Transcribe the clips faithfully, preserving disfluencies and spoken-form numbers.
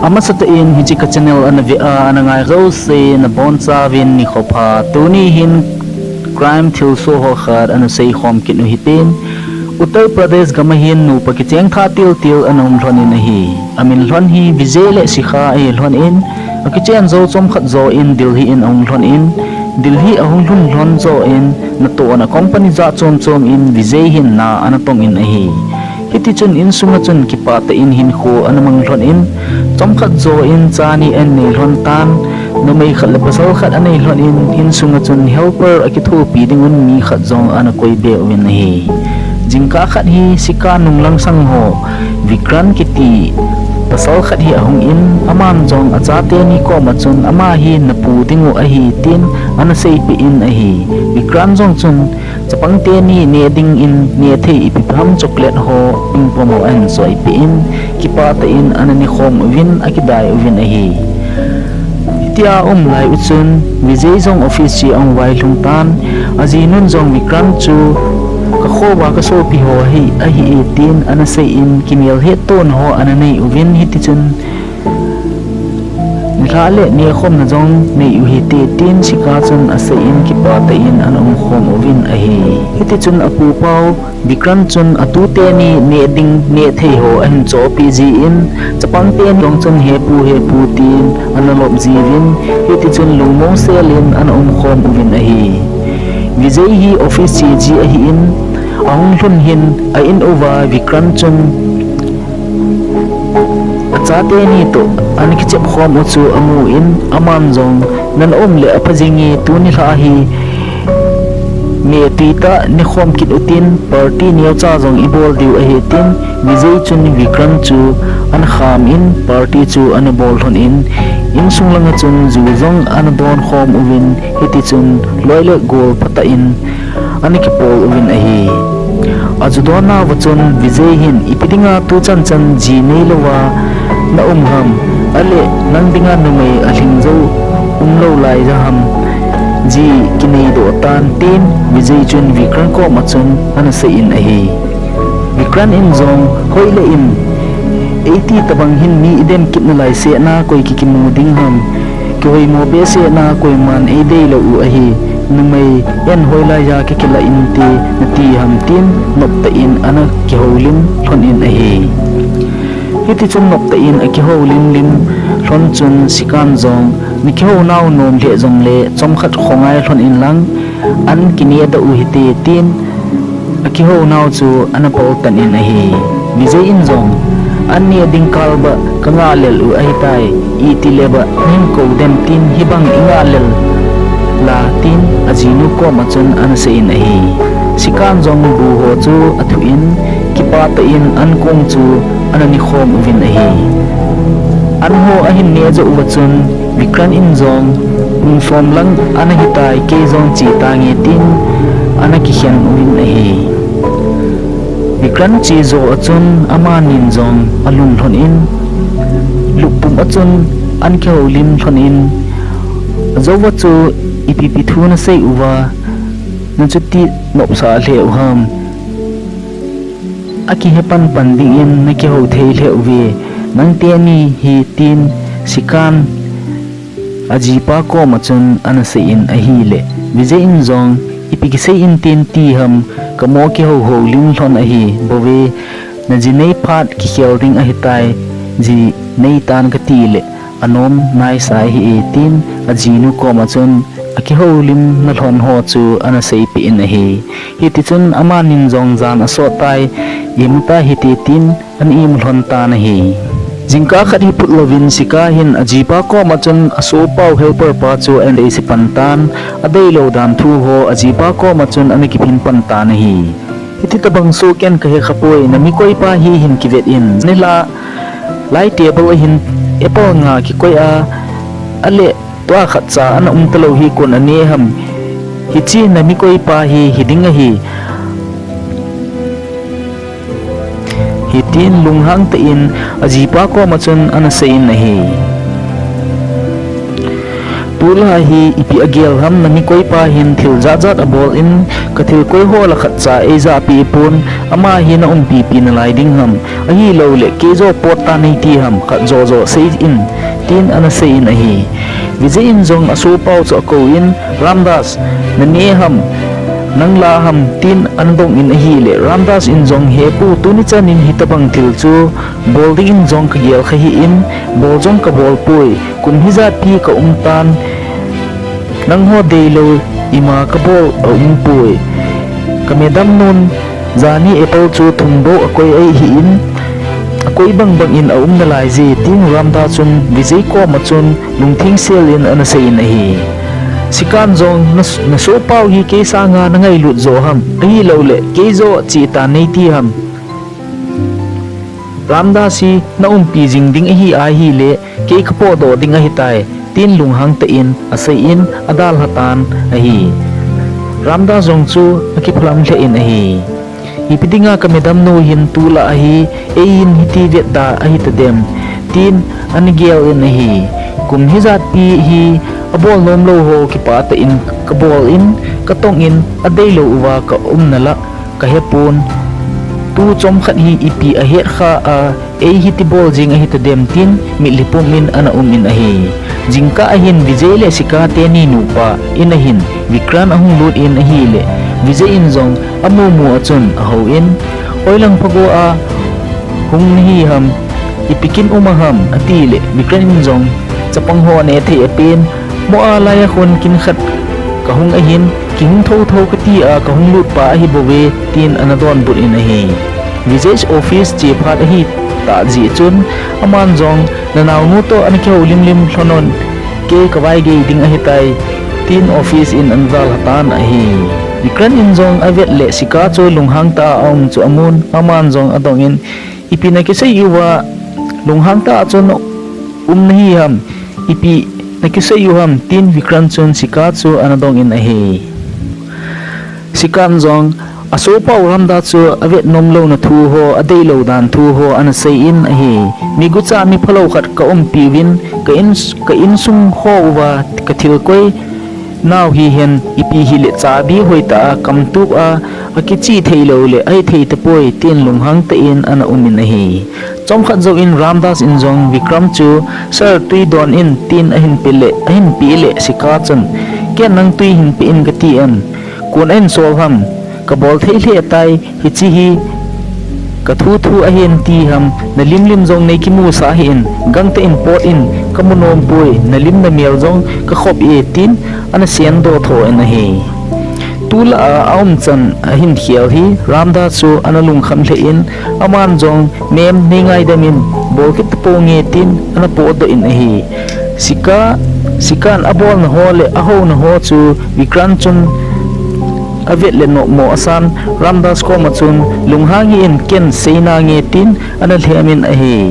Amasatah in hiche ka channel ana ve a, ana ngai jouse nabonchauvin nikho pha. Tuni hin crime thilsoh ho khat ana seikhom kit u hitin. Uttar Pradesh gam a hin nupa kicheng thah tiltil ana um lhon in ahi. Amin lhon hi Vijay le Shikha ahi lhon in, akichen jou chomkhat jouvin Delhi in ahung lhon in, Delhi ahung lhun lhon jouvin, natohna company jat chom chom in Vijay hin na ana tong in ahi. Hitichun insunga chun kipah tah in hinkho ana mang lhon in, chomkhat jouvin cha ni ana nei lhon tan, numei khat le pasal khat anei lhon in, insunga chun helper akithopi dingun mi khat jong ana koi be uvin ahi. Jingkah khat hi Shikha nunglang sang ho, Vikrant kiti pasal khat hi ahung in, aman jong achate ni koma chun ama hi napu dingu ahi tin ana seipeh in ahi. Vikrant jong chun chapang teni neh dingin neh thei ipi ham chocolate ho, ping pong ho ahin choipeh in, kipah tah in ana nekhom uvin akidai uvin ahi. Hitia aum lai u chun Vijay jong office che ahung vailhung tan, ajinun jong Vikrant chu kakhoa kasopi ho ahi, ahi e tin ana sei in, kimelhetona ho ana nei uvin, hitichun nilhah le nekhomna jong nei u hite tin Shikha chun asei in, kipah tah in ana umkhom uvin ahi. Hitichun apupau Vikrant chun atute ni neh ding neh thei ho ahin chohpeh jin, chapang teni jong chun hepu hepu tin ana lop jiuvin, hitichun lungmong sel in ana umkhom uvin ahi. Vijay hi office che ji ahin, ahung lhun hin a in uva Vikrant chun achate ni toh ana kichep khom u chu amun, aman jong, nana um le apha jing e, tuni lha hi metui tah nekhom kit utin, party neocha jong ibol diu ahi tin, Vijay chun Vikrant chu ana kham in party chu ana bol lhon in, insung langa chun ju jong ana don khom uvin, hitichun loi le gol phatah in ana kipol uvin ahi. Aju donna uva chun Vijay hin, ipi dinga tuchan chan ji neilouva na um ham, ale nang dinga numei alhing jou umlou lai ja ham, ji kinei doh tan tin Vijay chun Vikrant koma chun ana sei in ahi. Vikrant in jong, hoi le in, eiti tabang hin mi idem kit nalai sehna koi kikimu ding ham, kihoimo behsehna koiman eideilou u ahi, numei en hoilai a kikilah inte nati ham tin noptah in ana kihoulim lhon in ahi. Hitichun noptah in akihoulim lim lhon chun Shikhan jong, nakihounau nom lheh jongle chomkhat khongai lhon inlang, an kinehdoh u hite tin, akihounau chu ana paltan in ahi. Vijay in jong, an neh ding kal bah kangah lel u ahitai, itile bah nahin kou dem tin, hibang ingah lel la tin ajinu koma chun ana sei in ahi. Shikhan jong bu ho chu athu in, kipah tah in an kong chu ana nekhom uvin ahi. An ho ahin neh jou uva chun Vikrant in jong, pung som lang ana hitai, kei jong che tange tin ana kikhen uvin ahi. Vikrant che jou a chun amanin jong alung lhon in, lupum a chun an kihoulim lhon in, ajouva chu, ipi ipi thu nasei uva, nachuti nopsah lheh u ham, akihe panpan dingin nakihou thei lheh uve, nang teni hi tin Shikhan ajipa koma chun ana sei in ahile, Vijay in jong, ipi kisei in tin ti ham, kamo kihou houlim lhon ahi bouve, naji nei phat kikhel ding ahitai, ji neitan katile anom naisai hih e tin ajinu koma chun akihoulimna lhon ho chu ana seipeh in ahi. Hitichun amanin jong jan asot tai, imu ta hite tin ana imu lhon tan ahi. Jingkah khat hi phut louvin Shikha hin ajipa koma chun asohpau helper pa chu ana deisah pan tan, adeilou dan thu ho ajipa koma chun ana kiphin pan tan ahi. Hiti tabang soh ken kahe khapoi, nami koipa hi hin kivet in, nilhah lai table a hin apple nga kikoi a, ale tua khatcha ana um talou hi koin ane ham, hiche nami koipa hi hiding ahi, hitin lunghang tah in ajipa koma chun ana sei in ahi. Tulai hi ipi agel ham, nami koipa hin thil jatjat abol in, kathil koi ho lah khatcha eijahpi pon, ama hi naumpipi nalai ding ham, ahilouleh keijoh pottan neiti ham, khat jojo seiyin, tin ana seiyin ahi. Vijay in jong asopau chu akouvin, Ramdas, nane ham, nangla ham, tin ana dongin ahileh, Ramdas in jong, hepu, tuni chanin hitobang thil chu bol dingin jong kagel kha hih in, bol jong kabol poi, kum hijatpi kaumtan, nangho deilou ima kabol aumpoi. Ka madam nun jani apple chu thum bou akoi ahin, akoi bangbangin aum nalaije, tin Ramdas chun Vijay koma chun lungthengsel in ana seiyin ahi. Sikan jong, na, nasopau hi kei sanga nangailut jo ham, ahilouleh keijoh chihtan neiti ham, Ramdas hi naumpi jing ding ahi ahileh, kei kapohdoh ding ahitai, tin lunghang tah in aseiyin adalhatan ahi. Ramdas jong chu akiphalam lheh in ahi. Ipi dinga ka madam nu hin tulai hi eihin hiti vetda ahitadem, tin ana gelin ahi. Kum hijatpi hi abol nomlou ho kipah tah in kabol in, katongin adeilou uva kaumna lah kahepon. Tu chomkhat hi ipi ahet kha a, ei hiti bol jing ahitadem, tin mitlhi pumin ana umin ahi. Jingkah ahin Vijay le Sika teni nupa in ahin Vikram ahung lut in ahileh, Vijay in jong amumu a chun ahouvin, hoilang phago a hung nahi ham, ipi kin um a ham, atileh, Vikram in jong chapang ho nehthei apen, mo a laiya khun kin khat kahung ahin, kihung thouthou kati a kahung lutpa ahibouve, tin ana donbut in ahi. Vijay office che phat ahitah jeh chun, aman jong, nanaonu toh ana kihoulimlim lhonon, kei kavaigei ding ahitai, tin office in ana dalhatan ahi. Vikram in jong avet leh Sika chu lunghang tah a aum chu amun, aman jong adongin, ipi nakisei uva lunghang tah a chun um nahi ham, ipi nakisei u ham, tin Vikram chun Sika chu ana dongin ahi. Sikan jong asopau Ramdas chu avet nomlouna thu ho, adeilou dan thu ho ana seiyin ahi. Migucha miphalou khat kaumpiuvin, ka in, ka insung ho uva kathil koi nau hihen, ipi hileh chabi hoitah a kamtup a akichih theilou leh ahithei tapoi, tin lunghang tah in ana umin ahi. Chomkhat jouvin Ramdas in jong Vikram chu, Sir, twi don in, tin ahinpeh leh, ahinpeh leh Sika chun, ken nang twi hinpeh in kati em? Kon ahinsol ham? Kabol thei lheh tai, hiche hi kathuthu ahin ti ham, nalimlim jong neikimusah hih in, gangtah in pot in, kamu nompoi, nalim namel jong kakhop e, tin ana sendoh tho in ahi. Tulai a aumchan ahin khel hi Ramdas chu ana lungkham lheh in, aman jong, Ma'am, neingaidam in, bol kit taponge, tin ana potdoh in ahi. Sika, Sikan abolna ho leh ahouna ho chu Vikram chun avet leh nopmo asan, Ramdas koma chun, lunghang hih in, ken seinange, tin ana lhemin ahi.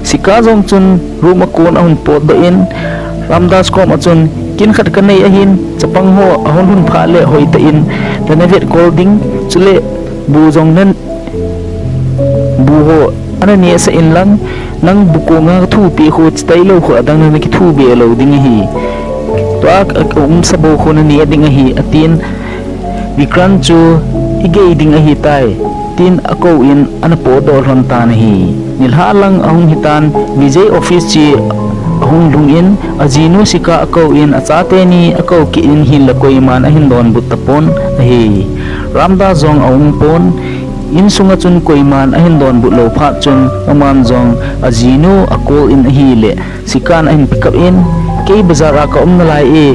Sika jong chun room a kon ahung potdoh in, Ramdas koma chun, kin khat kanei ahin, chapang ho ahung lhun phat leh hoitah in nana vetkol ding, chuleh bu jong nan bu ho ana nehsah inlang, nang bu konga kathupeh khu chitailou khu adang nana kithupe lou ding ahi. Tua a, a, aumsa bou khu naneh ding ahi, atin, Vikram chu, igei ding ahitai, tin akouvin ana potdoh lhon tan ahi. Nilhah lang ahung hitan, Vijay office che ahung lhungin, ajinu Sika akouvin, achateni akou kit in, hinla koiman ahin donbut tapon ahi. Ramdas jong aumpon, insunga chun koiman ahin donbut lou phat chun, aman jong ajinu a call in ahileh, Sikan ahin pick up in, kei bazar a kaum nalai e,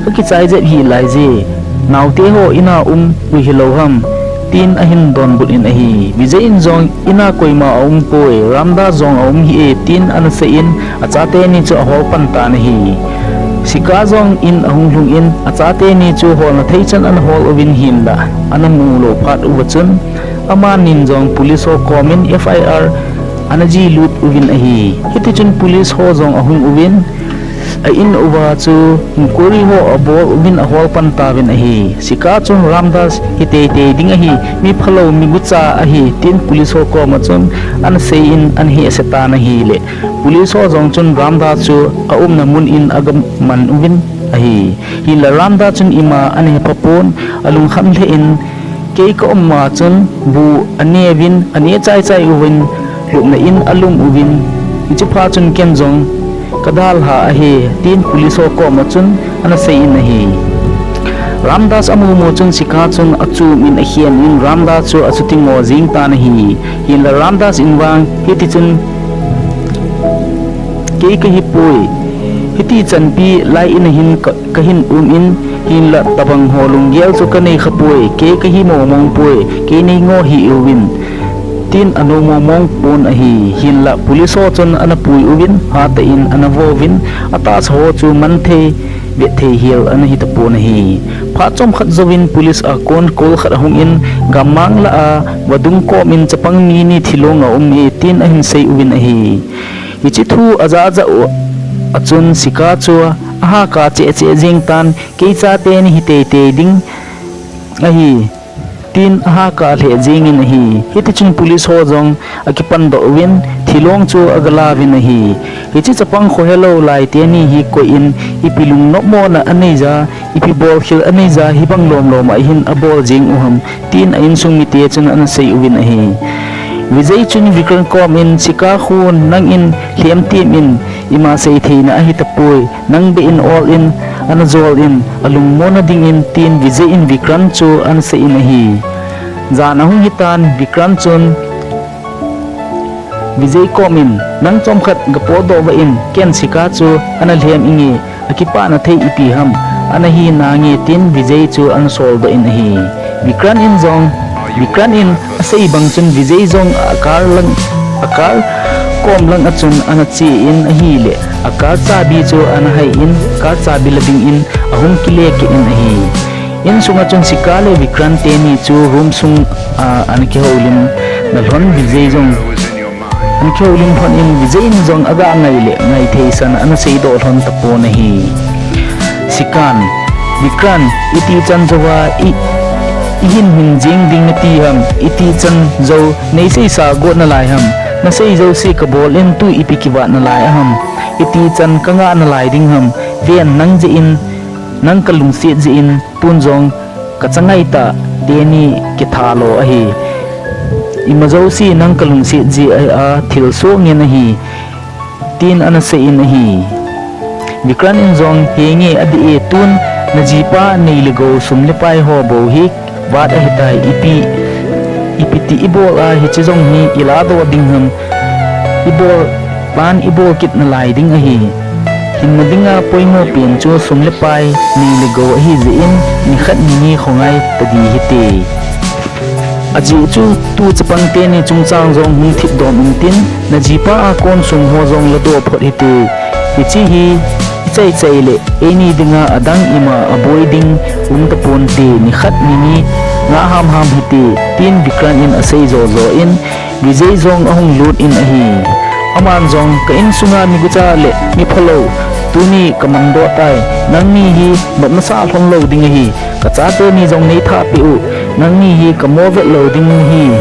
kakichai jep hih laije, naote ho ina um u hilou ham, tin ahin donbut in ahi. Vijay in jong, ina koima aumpoi, Ramdas jong aum hih e, tin ana seiyin, achateni chu ahol pan tan ahi. Sika jong in ahung lhungin, achateni chu holna theichan ana hol uvin hinlah, ana mu lou phat uva chun, amanin jong police ho komin F I R ana jilut uvin ahi. Hitichun police ho jong ahung uvin, a in uva chu inquiry ho abol uvin ahol pan tauvin ahi. Sika chun Ramdas hi teitei ding ahi, mi phalou mi gucha ahi, tin police ho koma chun ana sei in ana hehse tan ahile, police ho jong chun Ramdas chu aumna mun in aga man uvin ahi. Hinla Ramdas chun ima ana hepha pon, alungkham lheh in, kei ka um ma chun bu aneuvin, ane chaichai uvin, lupna in alum uvin, hiche phat chun ken jong ka dalha ahi, tin police ho koma chun ana sei in ahi. Ramdas amu mu chun Sika chun achum in akhen in Ramdas chu achuti ngo jing tan ahi. Hinla Ramdas in vang hiti chun, kei kahipoi, hiti chanpi lai in a hin ka, kahin um in, hinla tabang ho lunggel chu kanei khapoi, kei kahi momong poi, kei nei ngo hih uvin, tin anou momong pon ahi. Hinla police ho chun ana pui uvin, hatah in ana vo uvin, atahsa ho chu manthei, vetthei hel ana hita pon ahi. Phat chomkhat jouvin police a kon call khat ahung in, gammang lah a vadung kom in chapang mi ni thilong aume, tin ahin sei uvin ahi. Hiche thu ajah jah u a chun Sika chu ahahkar cheh cheh jeng tan, kei chate nahi teitei ding ahi, tin ahahkar lheh jengin ahi. Hitichun police ho jong akipandoh uvin, thilong chu agalauvin ahi. Hiche chapang khohelou lai teni hi koi in, ipi lungnopmona aneija, ipi bolkhel aneija, hibang lomlom a hin abol jeng u ham, tin a insung mite chun ana sei uvin ahi. Vijay chun Vikram kom in, Sika khu nang in lhem tem in, ima sei theina ahitapoi, nang beh in ol in ana jol in, alungmonna dingin, tin Vijay in Vikram chu ana sei in ahi. Jan ahung hitan Vikram chun Vijay kom in, nang chomkhat gapotdoh vah in, ken Sika chu ana lhem inge, akipana thei ipi ham ana hi nange, tin Vijay chu ana soldoh in ahi. Vikram in jong, Vikram in asei bang chun Vijay jong a car lang, a car kom lang a chun ana che in ahile, a car chabi chu ana hai in, car chabi la dingin ahung kile kit in ahi. Insunga chun Sika le Vikram teni chu room sung a ana kihoulim na lhon Vijay jong ana kihoulim lhon in Vijay in jong aga ngai le ngaithei san ana seidoh lhon tapon ahi. Sikan, Vikram, itichan jouva i, ihin hin jeng ding nati ham, itichan jou neiseisa got nalai ham, nasei jouse kabol in tu ipi kivat nalai aham, itichan kangah nalai ding ham, ven nang jeh in, nang kalungset jeh in, tun jong kachangai tah teni kitha lo ahi. Ima jouse nang kalungset jeh a, a thilsoh ngen ahi, tin ana sei in ahi. Vikram in jong, henge adih e, tun najipa nei le gou sum le pai ho bou hi vat ahitai, ipi, ipi ti ibol a hiche jong hi iladoh ding ham, ibol pan ibol kit nalai ding ahi. Hinna dinga poimo pen chu sum le pai, nei le gou ahijeh in, nikhat nini khongai tadi hite. Ajeh chu tu chapang teni chungchang jong hung thipdom intin, najipa a kon sum ho jong ladoh phot hite. Hiche hi ichai chai le eini dinga adang ima aboi ding um taponte, nikhat nini ngah hamham hite, tin Vikram in asei jo jo in, Vijay jong ahung lut in ahi. Aman jong, ka insunga migucha le miphalou, tuni kamandoh tai, nangni hi nopna sah lhon lou ding ahi, kachate ni jong neithapeh u, nangni hi kamo vet lou ding hi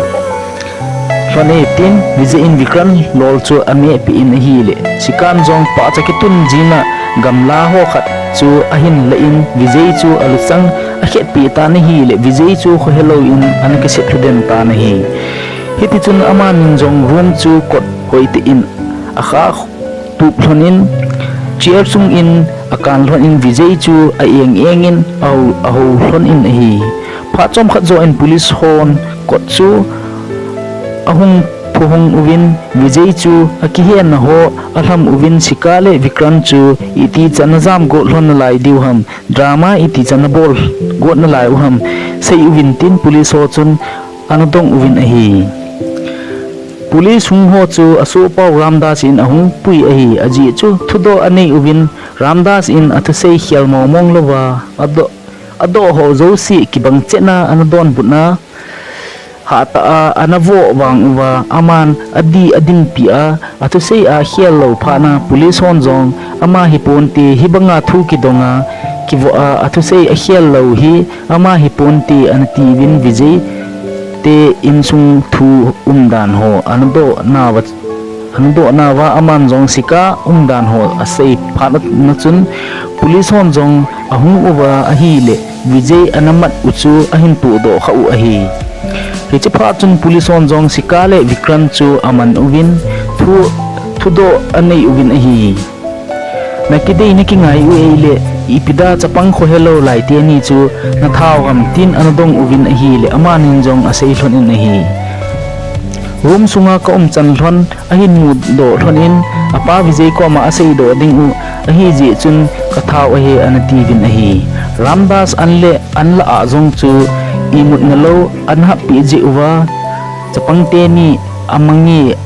lhon e, tin Vijay in Vikram lol chu amehpeh in ahile, Sikan jong pahcha kitun jina gamla ho khat chu ahin la in, Vijay chu aluchang akhetpeh tan ahile, Vijay chu khohelou in ana kisep lhu den tan ahi. Hitichun amanin jong room chu kot hoitah in akha tup lhon in, chair chung in akan lhon in, Vijay chu a-eng eng in ahou, ahou lhon in ahi. Phat chomkhat joh in police hon kot chu ahung phuhung uvin, Vijay chu akihenna ho alham uvin, Sika le Vikram chu itichan ajam got lhon nalai diu ham, drama itichan abol got nalai u ham, sei uvin, tin police ho chun ana dong uvin ahi. Police hung ho chu asohpau Ramdas in ahung pui ahi, ajeh chu thudoh anei uvin, Ramdas in athusei khel mong mong louva, adoh, adoh ho jouse kibang chetna ana donbutna, hahtah a ana voh vang uva, aman adih adinpi a, athusei a khel lou phat na police hon jong ama hiponte, hibanga thu kidong a kivoh a athusei akhel lou hi ama hiponte ana tiuvin, Vijay te insung thu umdan ho ana doh nauva, ana doh nauva aman jong Sika umdan ho asei phat na chun police hon jong ahung uva ahileh Vijay ana mat u chu ahin tohdoh kha u ahi. Hiche phat chun police hon jong Sika le Vikrant chu aman uvin thu, thudoh anei uvin ahi. Nakidei nakingai u ahileh, ipi dia chapang khohelou lai teni chu nathao ham tin ana dong uvin ahileh, amanin jong asei lhon in ahi. Room sunga ka umchan lhon ahin mudoh lhon in, apa Vijay koma aseidoh ding u ahijeh chun kathao ahi ana tiuvin ahi. Ramdas an le an lah a jong chu imutna lou ana happeh jeh uva, chapang teni amange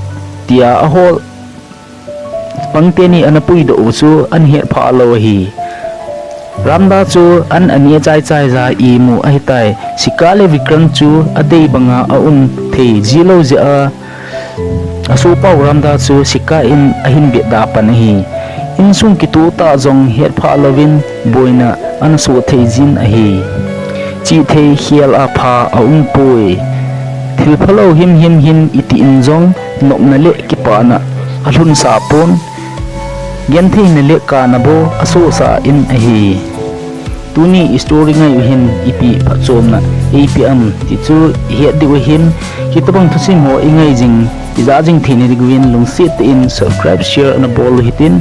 tia ahol, chapang teni ana puidoh u chu ana hetphah lou ahi. Ramdas chu an aneh chaichai ja imu ahitai. Sika le Vikrant chu adei banga aum thei jilou jeh a, asohpau Ramdas chu Sika in ahin vetda pan ahi. Insung kitoh tah jong hetphah louvin boina ana soh thei jin ahi. Chihthei khel a pha aumpoi. Thil phalou himhim hin itih in jong nopna le kipana alhunsah pon, gentheina le kana bou asohsah in ahi. Tuni story ngai u hin ipi phatchomna eipeh am ti chu ihet diu ahin, hitobang thusim ho ingai jing, ijah jing theina diuvin lungset tah in subscribe, share nabol u hitin,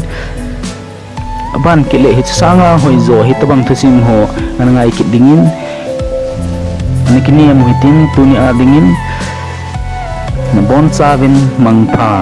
aban kit leh hiche sanga hoijo hitobang thusim ho ana ngai kit dingin ana kinem u hitin, tuni a dingin nabonchauvin mangpha.